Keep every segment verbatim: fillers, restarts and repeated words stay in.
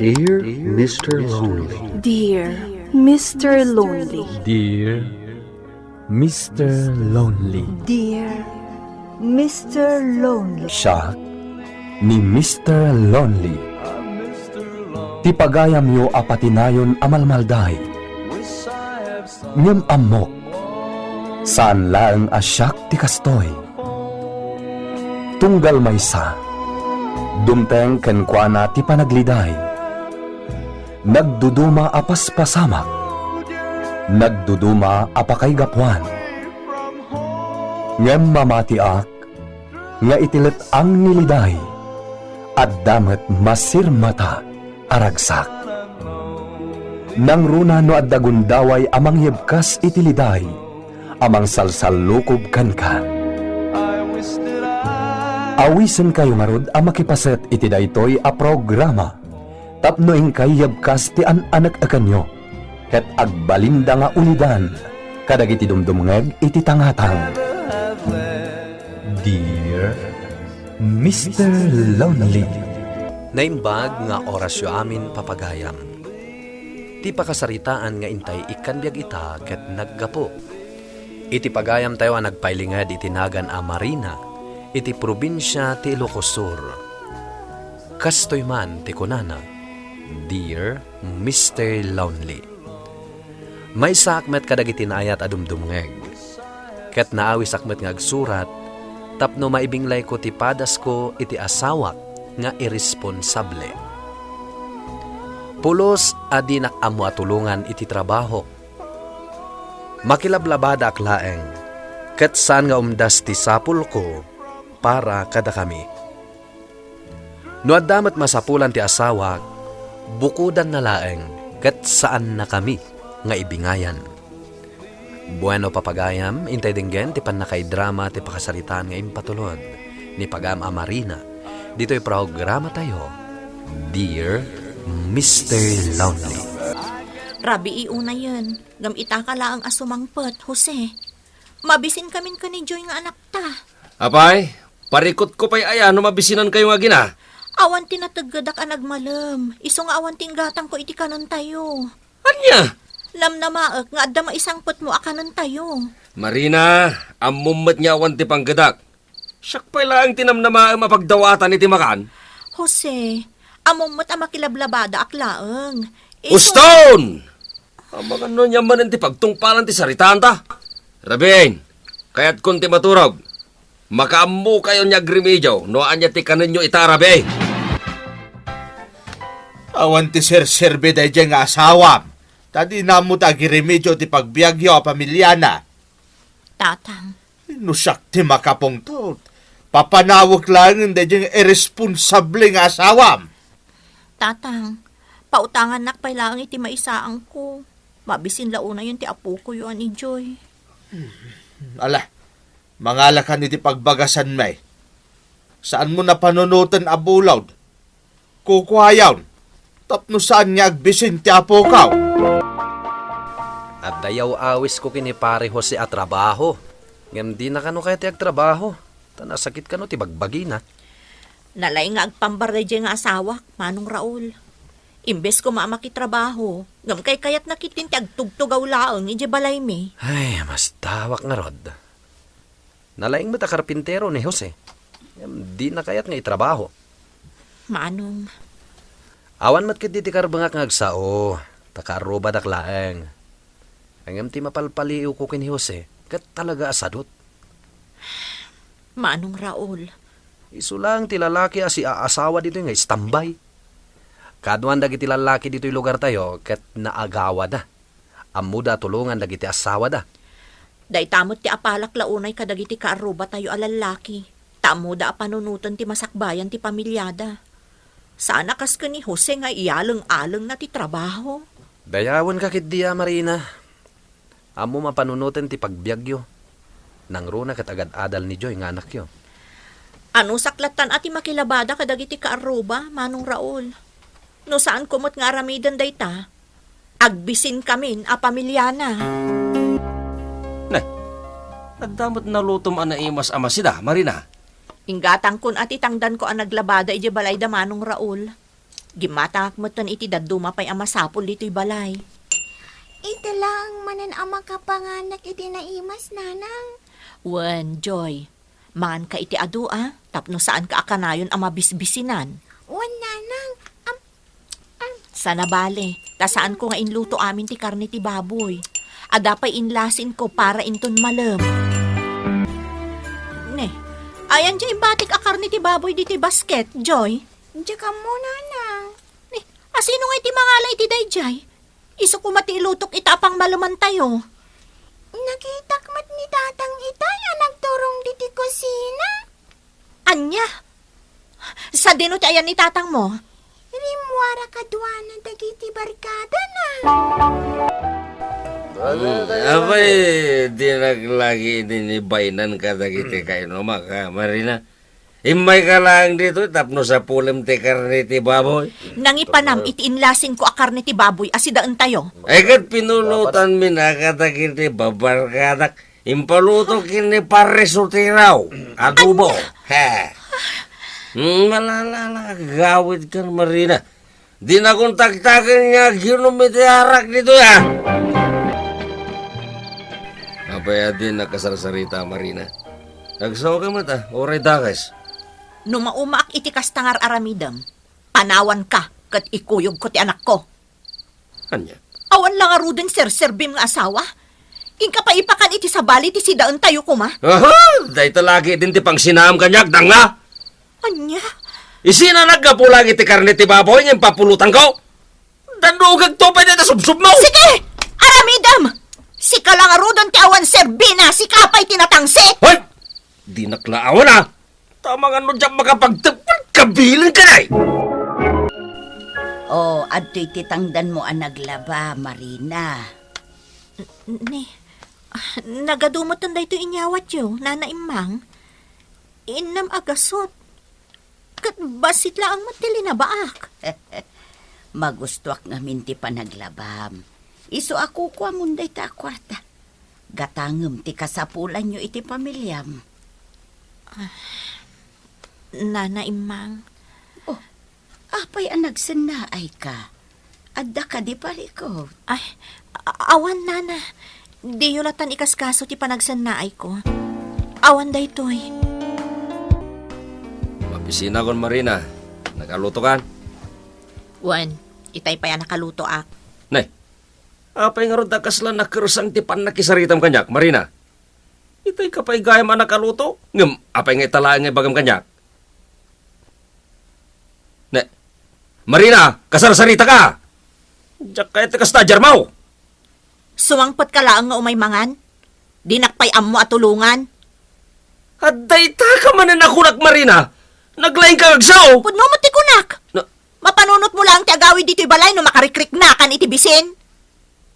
Dear Mister Lonely. Dear Mister Lonely. Dear Mister Lonely. Dear Mister Lonely. Siak ni Mister Lonely. Ti pagayamyo a patinayon a malmalday. Ngem ammok, saan laeng a siak ti kastoy. Tunggal maysa, dumteng kenkuana ti panagliday. Nagduduma a paspasamak, nagduduma a pakaigapuan. Ngem mamatiak nga iti let-ang ni Liday, adda met masirmata a ragsak. Nangruna no adda gundaway a mangyebkas iti Liday a mangsalsallukob kenka. Awisenkayo ngarud a makipaset iti daytoy a programa tapno inkay yebkas ti an-anek-ekenyo ket agbalinda nga ulidan kadagiti dumdumngeg iti tangatang. Dear Mister Lonely. Naimbag nga orasyo amin, papagayam. Ti pakasaritaan nga intay ikkan biag ita ket naggapu iti pagayamtayo a nagpailinged iti nagan a Marina iti probinsia ti Ilocos Sur. Kastoy man ti kunana, "Dear Mister Lonely." Maysaak met kadagiti naayat a dumdumngeg, ket naawisak met nga agsurat tapno maibinglayko ti padasko iti asawak nga irresponsable. Pulos a dinak ammo a tulongan iti trabahok. Makilablabadaak laeng, ket saan nga umdas ti sapulko para kadakami. No adda met masapulan ti asawak, bukodanna laeng ket saannakami nga ibingayan. Bueno, papagayam, intay denggen ti pannakaidrama ti pakasaritaan nga impatulod ni pagayam a Marina ditoy programatayo, Dear Mister Lonely. Rabii unayen, ngem itaka laeng a sumangpet, Jose. Mabisinkamin ken ni Joy nga anakta. Apay, parikutko pay aya no mabisinankayo nga agina? Awan ti nateggedak a nagmalem, isu nga awan ti inggatangko iti kanentayo. Ania? Namnamaek nga adda maisangpetmo a kanentayo. Marina, ammom met nga awan ti panggedak. Siak pay laeng ti namnamaem a pagdawatan iti makan. Jose, ammom met a makilablabadaak laeng. Isu- Uston! Amangan no ania manen ti pagtungpalan ti saritaanta. Rabin, kayatkon ti maturog. Makaammokayon nga agremedio no ania ti kanenyo ita, rabii. Awan ti serserbi daydiay nga asawam, ta dina ammo ti agiremedio ti pagbiagyo a pamiliana. Tatang. No siak ti makapungtot, papanawek laengen daydiay nga irresponsable nga asawam. Tatang, pautangannak pay laeng iti maisaangko. Mabisin la unayen ti apokoyo a ni Joy. Ala, mangalakan iti pagbagasanmi. Saanmo a panunoten a bulod. Kukuayon, tapno saan nga agbisin ti apokaw. Adda yaw-awisko ken ni Pare Jose a trabaho, ngem dina kano kayat ti agtrabaho, ta nasakit kano ti bagbagina. Nalaing nga agpambar daydiay nga asawak, Manong Raul. Imbes koma a makitrabaho, ngem kaykayatna ketdin ti agtugtugaw laeng idiay balaymi. Ay, mastawak ngarud. Nalaing met a karpintero ni Jose. Ngem dina kayat nga itrabaho. Manong. Awan met ketdi ti karbengak nga agsao, ta kaarrubadak laeng. Ngem ti mapalpaliiwko ken ni Jose, ket talaga a sadut. Manong Raul. Isu laeng ti lalaki a siaasawa ditoy nga istambay. Kaduan dagiti lalaki ditoy lugartayo ket naagawada. Ammoda a tulongan dagiti asawada. Dayta met ti apalak la unay kadagiti kaarrubatayo a lallaki, ta ammoda a panunoten ti masakbayan ti pamiliada. Saan a kas ken ni Jose nga iyaleng-alengna ti trabaho. Dayawenka ketdi a, Marina. Ammom a panunoten ti pagbiagyo. Nangruna ket agad-adal ni Joy nga anakyo. Anusak lattan a ti makilabada kadagiti kaarruba, Manong Raul. No saanko met nga aramiden dayta, agbisinkamin a pamiliana. Ne, adda met nalutom a naimas a masida, Marina? Inggatangkon a ti tangdanko a naglabada idiay balayda, Manong Raul. Gimmatangak metten iti dadduma pay a masapul ditoy balay. Ita laeng manen a makapanganak iti naimas, Nanang. Wen, Joy. Manganka iti adu a, tapno saanka a kanayon a mabisbisinan. Wen, Nanang. Am, am. Sana bale, ta saanko nga inluto amin ti karne ti baboy. Adda pay inlasinko para inton malem. Ne, ayan diay imbatik a karne ti baboy ditoy basket, Joy? Diak ammo, Nanang. Ne, asino nga iti mangala iti daydiay? Isu koma ti ilutok ita a pangmalemantayo. Nakitak met ni Tatang itay a nagturong ditoy kusina. Ania? Sadino ti ayan ni tatangmo? Rimmuar a kaduana dagiti barkadana. Hmm, apay, dinak la idi ni bainan kadagiti kainumak, ha, Marina? Immayka laeng ditoy tapno sapulem ti karne ti baboy. Nangipanam iti inlasinko a karne ti baboy a sidaentayo. Ay, ket pinulutanmi na kadagiti babarkadak. Impaluto ken ni Pare Sotiraw. Adobo. He. Hmm, malala, agawidkan, Marina. Dinakon taktaken nga aginom iti arak ditoy, a. Apay a dinak kasarsarita, Marina? Agsaoka met, a, uray dakes. No maumaak iti kasta nga ar-aramidem, panawanka ket ikuyogko ti anakko. Ania? Awan la ngaruden serserbim nga asawa? Inka pay ipakan iti sabali ti sidaentayo koma? Aha! Dayta la ketdin ti pangsinaam kaniak, danga! Ania? Isinanak gapu laeng iti karne ti baboy nga impapulutanko? Dandugagto pay dayta subsubmo! Sige! Aramidem! Sika la ngaruden ti awan serbina, sika pay ti natangsit! Hoy! Dinak la awan, a! Tama nga no diak makapagtagpag, kabilin ka, day! O, adtoy ti tangdanmo a naglaba, Marina. N-, ni, ah, nagadu metten daytoy inyawatyo, Nana Immang. Innem a gasut. Ket bassit laeng met ti linabaak. Magustoak ngamin ti panaglabam. Isu a kukuamon dayta a kuarta. Gatangem ti kasapulanyo iti pamiliam. Ah, Nana Immang. Oh, apay a nagsennaayka? Adda kadi parikut? Ay, a-, awan, Nana. Diyo latan ikaskaso ti panagsennaayko. Awan daytoy. Mabisinakon, Marina. Nakalutokan? Wen, itay pay a nakalutoak. Nay, apay ngarud a kasla nakersang ti pannakisaritam kaniak, Marina? Itay ka pay gayam a nakaluto, ngem apay nga ita laeng nga ibagam kaniak? Ne, Marina, kasarsaritaka! Diak kayat ti kasta, Jermaw! Sumangpetka laeng nga umay mangan? Dinak pay ammo a tulongan. Adda ita ka manen a kunak, Marina! Naglaingka nga agsao! Pudno met ti kunak! Na- Mapanunotmo laeng ti agawid ditoy balay no makarikriknakan iti bisin.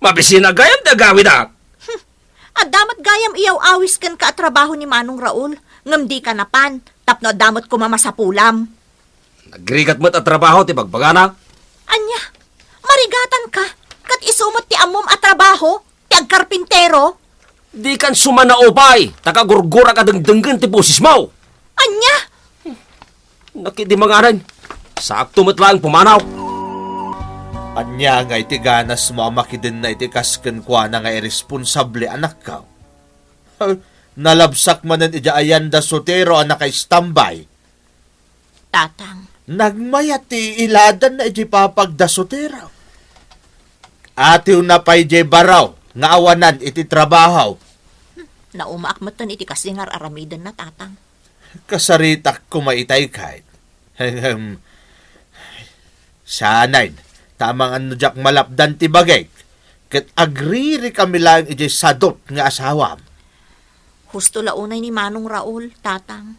Mabisin a gayam ti agawidak. Hmm. Adda met gayam iyaw-awis kenka a trabaho ni Manong Raul, ngem dika napan, tapno adda met koma masapulam. Nagrigat met a trabaho ti bagbagana. Ania? Marigatanka, ket isu met ti ammom a trabaho, ti agkarpintero? Dikan sumanaupay, ta kagurgurak a dengdenggen ti bosesmo. Ania? Nakidimanganan, saakto met laeng pumanaw. Ania ngay ti ganasmo a makidenna iti kas kenkuana nga iresponsable, anakko? Nalabsak manen idiay ayan da sotero a nakaistambay. Tatang. Nagmayat ti iladanna idiay papag da sotero. Atiwna pay diay baro nga awanan iti trabaho. Naumaak metten iti kas di nga ar-aramidenna, Tatang. Kasaritak koma itay kay. Ahem. Saanen, ta amangan no diak malapdan ti bagik, ket agririkami laeng idiay sadut nga asawam. Husto la unay ni Manong Raul, Tatang.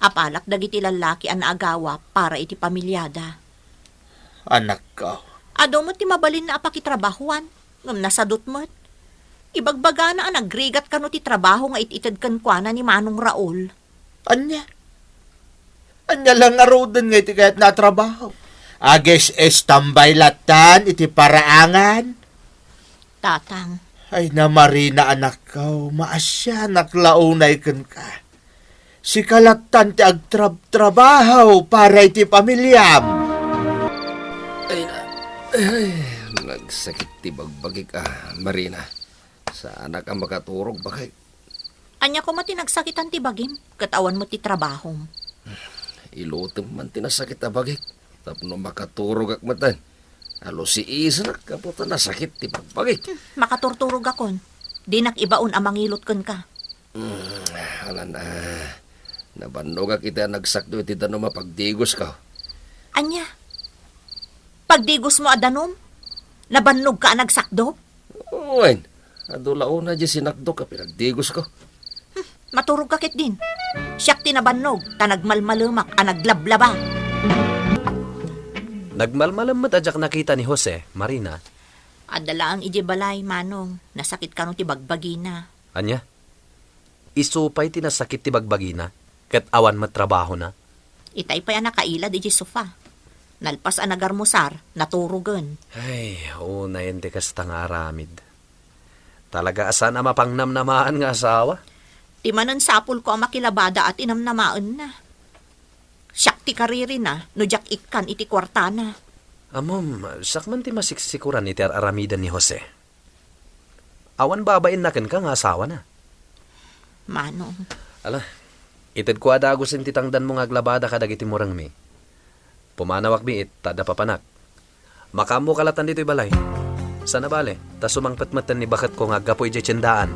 Apalak dagiti lallaki a naagawa para iti pamiliada. Anakko. Adu met ti mabalinna a pakitrabahuan, ngem nasadut met. Ibagbagana a nagrigat kano ti trabaho nga it-ited kenkuana ni Manong Raul. Ania? Ania la ngaruden nga iti kayatna a trabaho? Agis-istambay latan iti paraangan? Tatang. Ay, na Marina, anakko, maasianak la unay kenka. Sika latan ti agtrabtrabaho para iti pamiliam. Ay, nagsakit ti bagbagik, ah, Marina. Saanak a makaturog, baket. Ania koma ti nagsakitan ti bagim, ket awan met ti trabahom? Ilutem man ti nasakit a bagik, tapno makaturogak metten. Alusiisenak gapu ta nasakit ti bagbagik. Hmm, makaturturogakon. Dinak ibaon a mangilot kenka. Hmm, alan, ah, nabannogak iti a nagsakdo iti danum a pagdigosko. Ania? Pagdigosmo a danum? Nabannogka a nagsakdo? Wen, adu la unay diay sinakdok a pinagdigosko. Hmm, maturogka ketdin. Siak ti nabannog, ta nagmalmalemak a naglablaba. Nagmalmalem met a diak nakita ni Jose, Marina. Adda laeng idiay balay, Manong. Nasakit kano ti bagbagina. Ania? Isu pay ti nasakit ti bagbagina, ket awan met trabahona. Itay pay a nakailad idiay sofa. Nalpas a nagarmusar, naturogen. Ay, unayen ti kasta nga aramid. Talaga a saan a mapangnamnamaan nga asawa. Ti manen sapulko a makilabada a tinamnamaenna. Siak ti karirina no diak ikkan iti kuartana. Ammom, siak man ti masiksikuran iti ar-aramiden ni Jose. Awan babainna kenka nga asawana. Manong. Ala, itedko a dagusen ti tangdanmo nga aglabada kadagiti murengmi. Pumanawak biit, ta adda papanak. Makaammoka latta ditoy balay. Saan a bale, ta sumangpet metten ni baketko nga aggapu idiay tiendaan.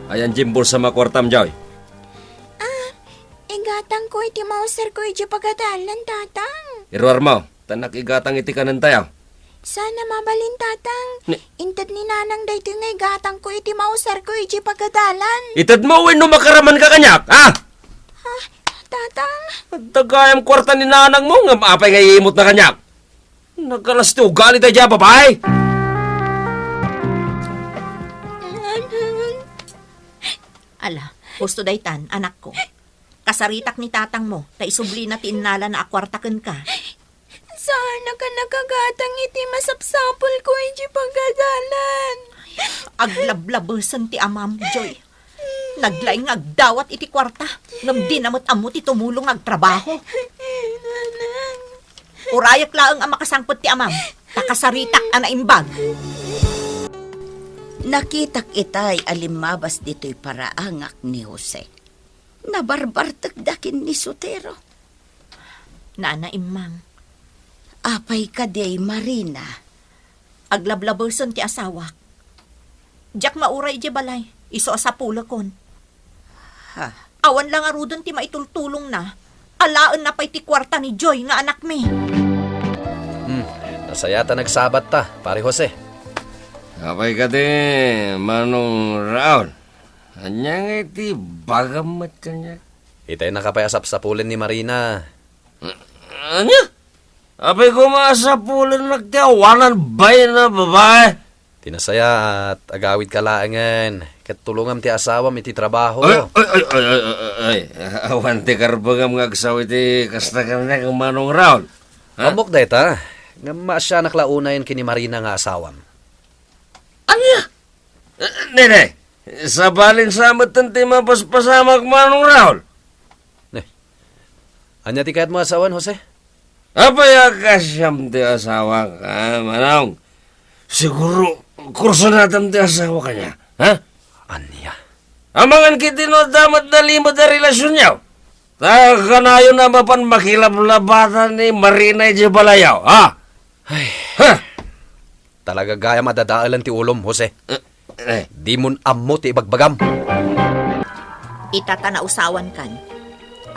Ayan diay bulsam a kuartam, Joy? Ah, igatangko iti mauserko idiay pagadalan, Tatang. Iruarmo, ta nakigatang iti kanentayo. Saan a mabalin, Tatang. Ni- Inted ni Nanang daytoy nga igatangko iti mauserko idiay pagadalan. Itedmo wenno makaramanka kaniak, ha? Ah, Tatang. Adda gayam kuarta ni Nanangmo, ngem apay nga iimutna kaniak? Nagalas ti ugali daydiay a babai. Nanang. Ala, husto daytan, anakko. Kasaritak ni tatangmo, ta isublina ti innalana a kuarta kenka. Saanak a nakagatang iti masapsapulko idiay pagadalan. Aglablabesen ti amam, Joy. Naglaing nga agdawat iti kuarta, ngem dina met ammo ti tumulong nga agtrabaho. Nanang. Urayek laeng a makasangpet ti amam, ta kasaritak a naimbag. Nakitak itay a limmabas ditoy paraangak ni Jose. Nabarbartekda ken ni Sotero. Nana Immang. Apay kadi, Marina? Aglablabesen ti asawak. Diak mauray idiay balay, isu a sapulekon. Ha? Awan la ngaruden ti maitultulongna, alaenna pay ti kuarta ni Joy nga anakmi. Hmm, nasaya ta nagsabatta, Pare Jose. Apay kadi, Manong Raul? Ania nga iti bagam met kaniak? Itay naka pay a sapsapulen ni Marina. Ania? Apay koma a sapulennak ti awanan bain a babai? Ti nasayaat, agawidka laengen, ket tulongam ti asawam iti trabaho. Ay, ay, ay, ay, ay, ay, ay. Awan ti karbengam nga agsaw iti kasta kaniak, Manong Raul. Ha? Ammok dayta, ngem maasianak la unayen ken ni Marina nga asawam. Ania? Eh, nene, sabalin sa metten ti mapaspasamak, Manong Raul. Ne. Ania ti kayatmo a sawen, Jose? Apay a kasiam ti asawak, a, Manong? Siguro, kursonatam ti asawa kaniak, ha? Ania? Amangan ketdi no adda met nalimed a relasionyo. Ta kanayon a mapan makilablabatan ni Marina idiay balayyo, ha? Ay. Ha? Talaga gayam a dadaelen ti ulom, Jose. Eh, eh. Dimon ammo ti ibagbagam. Ita ta nausawankan.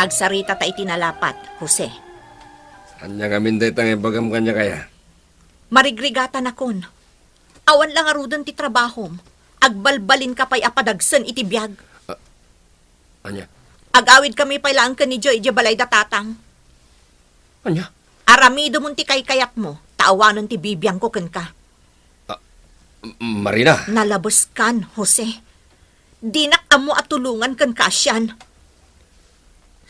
Agsarita ta iti nalapat, Jose. Ania ngamin dayta nga ibagam kaniak aya? Marigrigatanakon. Awan la ngaruden ti trabahom. Agbalbalinka pay a padagsen iti biag. Ah, ania? Agawidkami pay laeng ken ni Joy idiay balay da tatang. Ania? Aramidemon ti kaykayatmo, ta awanen ti bibiangko kenka. Ah, M-, Marina. Nalabeskan, Jose. Dinak ammo a tulongan ken kaasian.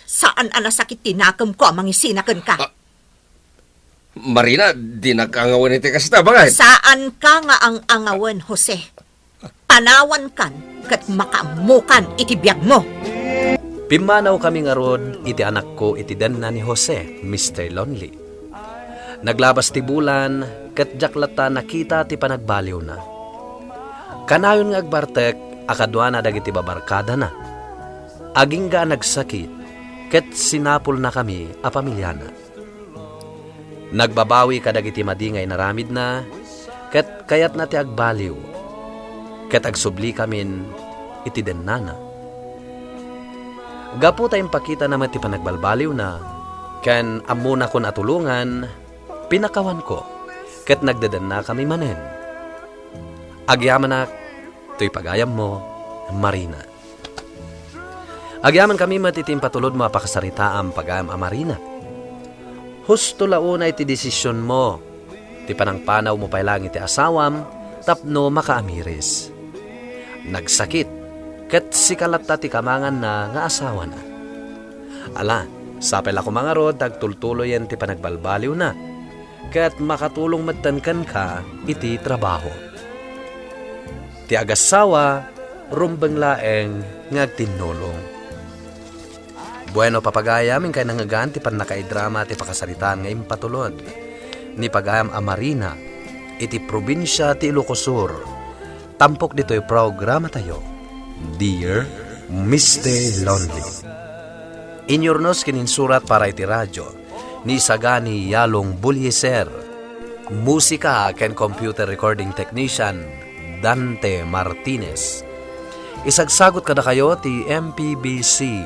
Saan a nasakit ti nakemko a mangisina kenka. Ah, Marina, dinak angawen iti kasta, baket. Saanka nga ang-angawen, Jose. Panawankan ket makaammokan iti biagmo. Pimmanawkami ngarud iti anakko iti denna ni Jose, Mister Lonely. Naglabas ti bulan, ket diak latta nakita ti panagbaliwna. Kanayon nga agbartek a kaduana dagiti babarkadana. Agingga a nagsakit, ket sinapulnakami a pamiliana. Nagbabawi kadagiti madi nga inaramidna, ket kayatna ti agbaliw, ket agsubli kamin iti dennana. Gapu ta impakitana met ti panagbalbaliwna, ken ammonakon a tulongan, pinakawanko, ket nagdedennakami manen. Agyamanak, toy pagayammo, Marina. Agyamankami met iti impatulodmo a pakasaritaam, pagayam a Marina. Husto la unay ti desisionmo, ti panangpanawmo pay laeng iti asawam tapno makaamiris. Nagsakit, ket sika latta ti kamanganna nga asawana. Ala, sapay la koma ngarud ta agtultuloyen ti panagbalbaliwna, ket makatulong metten kenka iti trabaho. Ti agassawa, rumbeng laeng nga agtinnulong. Bueno, papagayam, inkay nangngegan ti pannakaidrama ti pakasaritaan nga impatulod ni pagayam a Marina iti probinsia ti Ilocos Sur, tampok ditoy programatayo, Dear Mister Lonely. Inyurnos ken insurat para iti radio ni Sagani Yalong Bulieser. Musika ken computer recording technician, Dante Martinez. Isagsagut kadakayo ti M P B C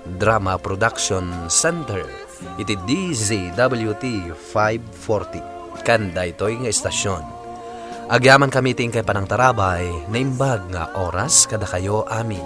Drama Production Center iti D Z W T five forty. Ken daytoy nga istasyon, agyamankami iti inkay panangtarabay, naimbag nga oras kadakayo amin.